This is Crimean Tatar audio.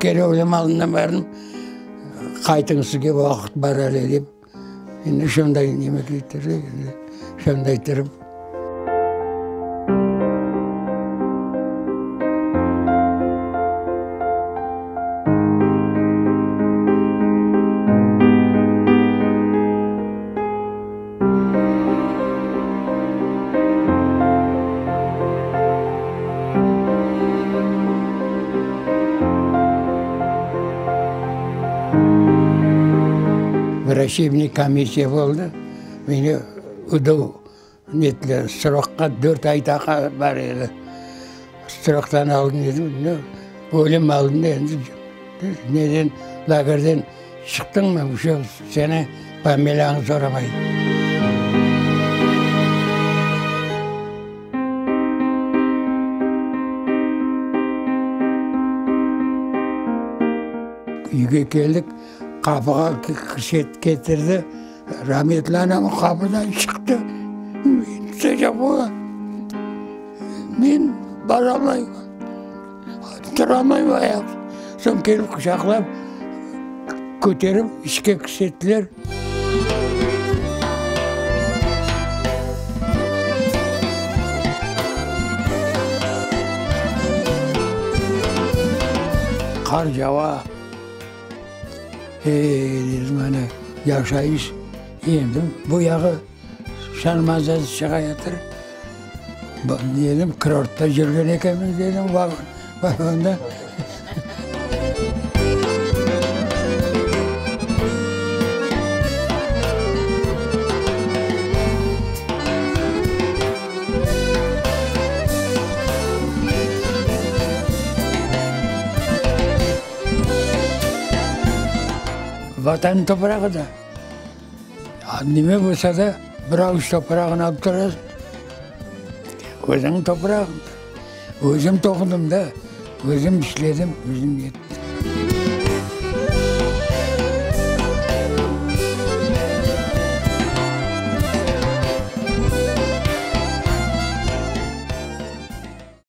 kere ölüm aldından bardım, qaytıñ sizge vaqıt bar ale dep. Endi şunday neme kettirdi, endi şunday turıp. Vraçebnıy komissiya boldı, meni UDO nettiler, srokqa dört ay daha bar edi. Sroktan aldın dedim, ölüm aldında endi neden lagerden çıqtıñmı, uşa seni familiyañnı soramay. Üyge keldik, qapığa ketirdi, rametli anam qapıdan çıqtı, men baralmayım, turamayım ayaqta. Soñ kelip quçaqlap, köterip içke kirsettiler. Qar yava. Ey, dedim, ana, yaşayış endi bu yağı şan-mazası çıqayatır. Dedim, kurortta yürgen ekenmiz, dedim, vagonda. Vatan toprağı da. Nime bolsa da, bir avuç toprağını alıp turasıñ. Özüñniñ toprağıñ. Özüm toqudım da, özüm işledim, özüm ettim.